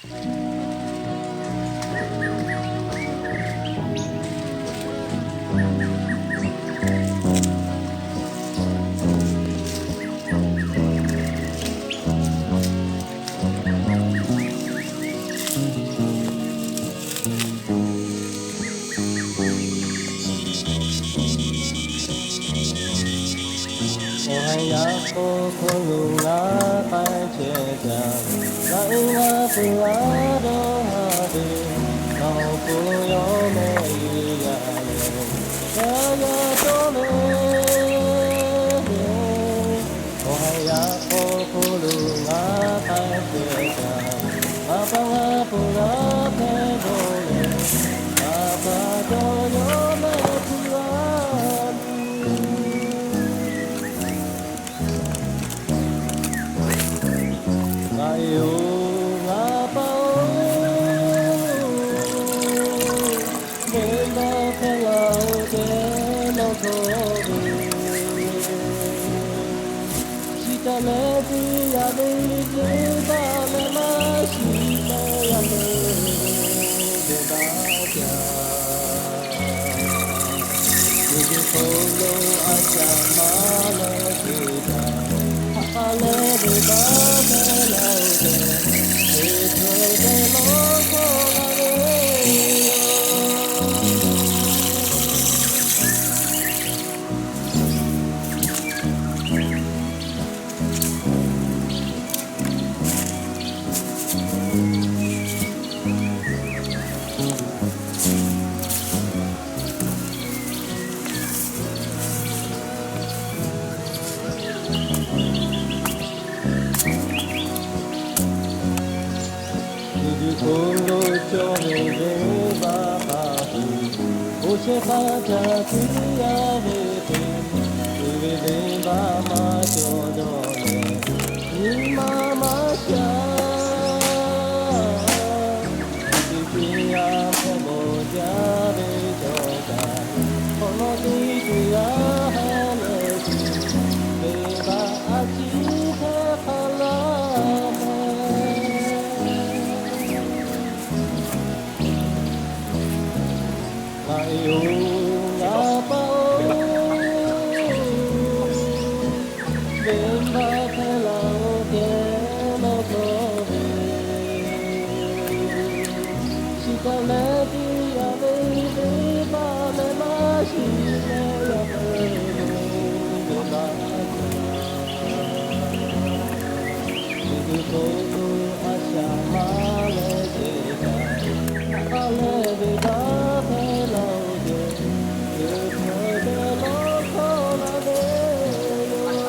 Awˬ ha yaꞈ k'o hk'aw lo ngaˬ k'ai chehˇ kaꞈ, ngaˬ hui ngaˬ peuˬ a dawˇ haˍ ve, nawˬ awˬ pon yawˇ mehˆ g'uˇ yaˇ leh, yaˇ yaˇ cawˇ ve. Awˬ ha yaꞈ k'o hk'aw lo ngaˬ k'ai chehˇ kaꞈ, ngaˬ pa ngaˬ peuˬ g'a hpehꞈ dawˇ leh, ngaˬ pa cawˇ yawˇ mehˆ g'uˇ yaˇ. Ngaˬ yoˬ ngaˬ pa-oˬ, venˇbaˆ hpehˇ laˇ-oˆ tehꞈ nawˬ htaꞈ ve. Chi htaꞈ leh teˇ yaꞈ ve venˇbaˆ leh maˇ shiˍ leh yaꞈ ve venˇbaˆ jaˇ. Miˬguiˬ hk'oˆ lo a shaꞈ maˇ leh teˇ hpaˍ, haꞈ k'aˉ leh venˇbaˆ hpehˇ laˇ-oˆ tehꞈ, teˇ hkawˇ hk'e lawˇ hkawˇ laˇ ve yoˬ. Miˬguiˬ hk'oˆ lo cawˬ ve venˇbaˆ hk'a tuˬ, oˇ shehˍ hpaˇ ca tiˉ yaˇ ve hk'e, uiˍ ve venˇbaˆ maˇ cawˬ dawˇ leh, nyi ma maˇ sha. Teˇ ceuˬ teˇ yanˇ hpehꞈ bawˬ jaˇ ve cawˬ kaꞈ, awˬ lawn teˇ ceuˬ g'a heh leh tuˬ, venˇbaˆ a ciˉ hpehˇ hk'a laˇ meh. Ngaˬ yoˬ ngaˬ pa-oˬ, venˇbaˆ hpehˇ laˇ-oˆ tehꞈ nawˬ htaꞈ ve. Chi htaꞈ leh teˇ yaꞈ ve venˇbaˆ leh maˇ shiˍ leh yaꞈ ve venˇbaˆ jaˇ. Miˬguiˬ hk'oˆ lo a shaꞈ maˇ leh chehˇ kaꞈ, haꞈ k'aˉ leh venˇbaˆ hpehˇ laˇ-oˆ tehꞈ, teˇ hkawˇ hk'e lawˇ hkawˇ laˇ ve yoˬ.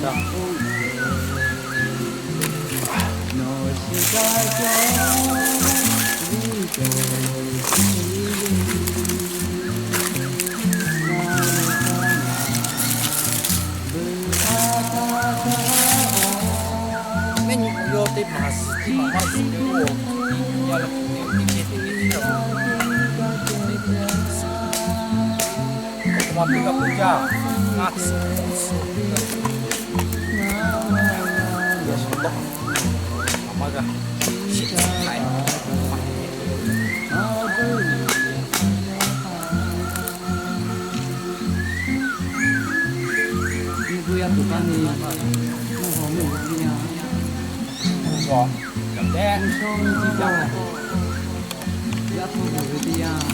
Mehˆ nyi k'o yawˇ teˇ maˬ suhˍ teˇ maˬ maˇ suhˍ ve k'o, yaˇ leh teˇ ceuˬ teˇ ceuˬ teˇ ceuˬ, teˇ ceuˬ teˇ ceuˬ, k'o ma teˇ g'aˇ k'o jaˇ, ngaˇ suhˍ k'o suhˍ, yaꞈ shawˍ tawˆ, maˇ g'a, shiˍ tcuhˉ hk'aˆ e. Nyi gu yaˇ tuˬ kaˇ ni, mvuhˇ haw mvuhˇ haw teˇ yanˇ, yaꞈ tehˉ mvuhˇ shawˉ mvuhˇ tiˇ pawˆ, yaˇ hpfuhˇ g'uiˬ ve teˇ yanˇ,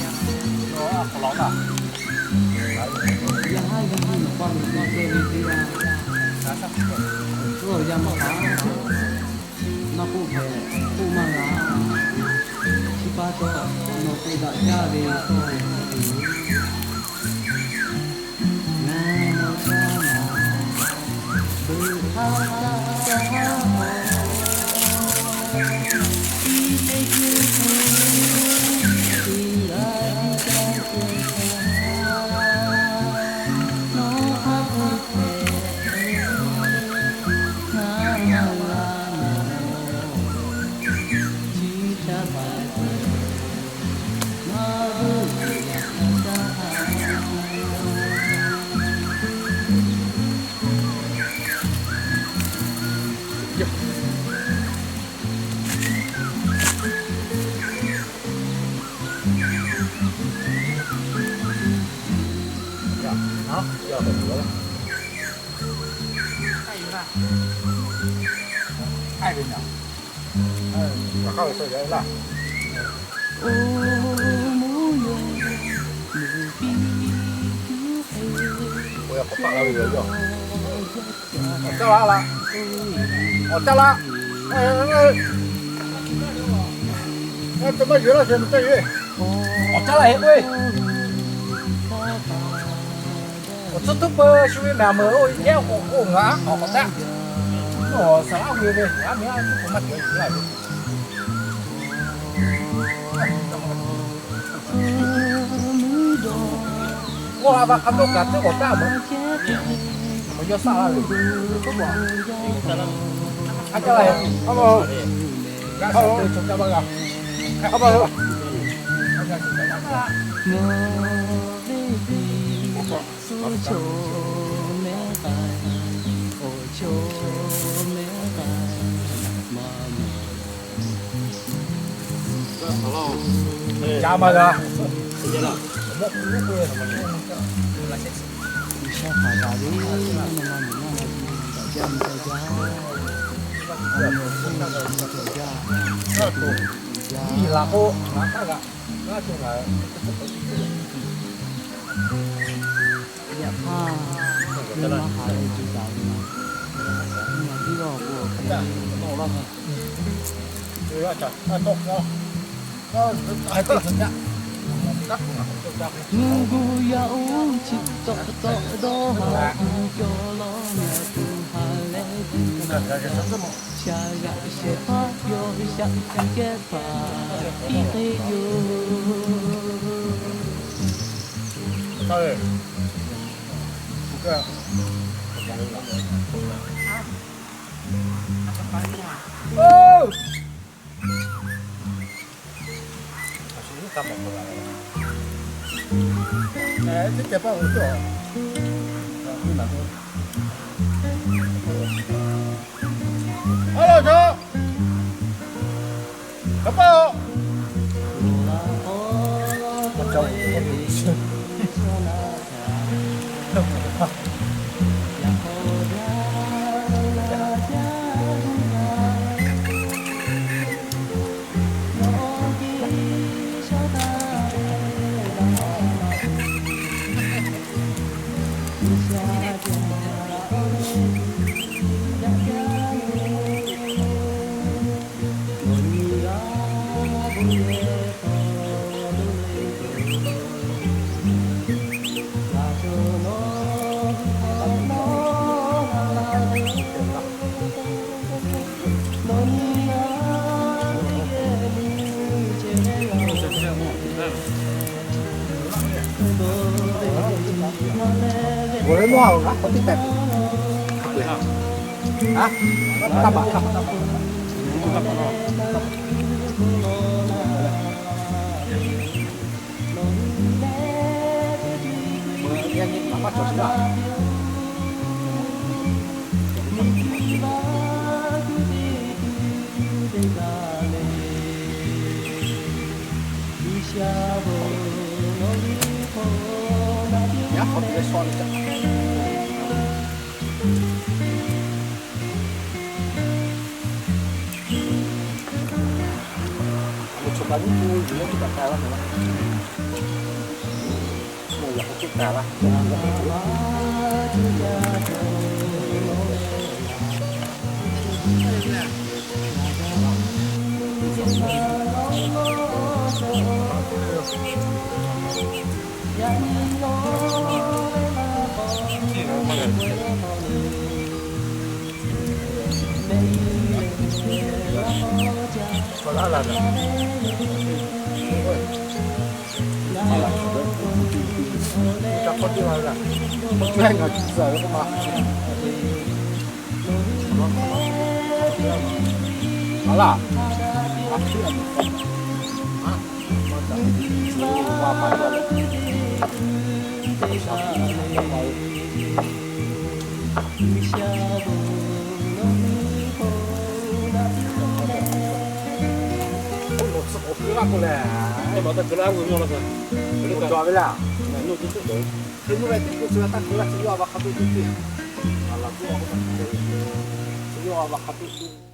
yaˇ haˉ yaˇ miˇ nawˬ paˇ ve teˇ yanˇ, yaˇ maˇ k'aꞈ, maˇ k'oˆ hpehꞈ k'oˆ maˇ g'a. Chi pa taw, nawˬ te daꞈ jaˇ ve tawˇ ve hk'a peuˬ. Awˬ caˇ laˇ laˇ. Awˬ caˇ laˇ. Awˬ caˇ laˇ heˆ k'oˆ ve. Awˬ tcuhˉ tuˉ peu shu ve mehˍ meuˬ oˇ ve hehˉ k'o k'oˆ ngaˬ k'awꞈ k'awꞈ taˆ. Nawˬ saˍ laꞈ ve ve aˉ miˬ aˉ tuˉ k'o maˇ cawˬ ve laˇ ve. K'oˆ a va hk'a dawˇ kaꞈ teˇ k'awꞈ taˆ meuˬ. Meuˬ yawˇ saˆ laˇ ve. Aˉ caˇ laˇ. G'a saˍ te chaw caˇ maˇ g'a. Ca maˇ g'a. G'uiˬsha hpanˍ taˍ ve, na ma miˬ naˇ la yuˬ daꞈ jaˇ mvuh ca jaˇ. Yaꞈ hk'aˇ, teˇ maˇ haˍ leh juˬ taˍ ve, ngaˬ tiˉ g'aˇ k'o, Mvuhˇ guˇ yaˇ oˇ chi tawˆ tawˆ dawˇ haˍ kuˬ cawˬ law, ngaˬ kuˬ haˍ leh tuˬ maˍ. Shaˍ g'aꞈ shehˍ hpaˇ yawˇ shaꞈ kehˉ hpaˍ piˇ hk'e yoˬ. K'oˆ nawˬ tcuh k'awꞈ keu laˇ k'o lehˬ, e maˬ taˇ keu laˇ k'o, k'oˆ cawˬ ve laˇ. Hk'e nuˇ ve teˇ k'oˆ tcuh taˇ keu laˇ, tcuh yawˇ a va hk'a tuˇ tuˇ piˇ. Aˬ laˬ tuˇ a k'o, tcuh yawˇ a va hk'a tuˇ tuˇ.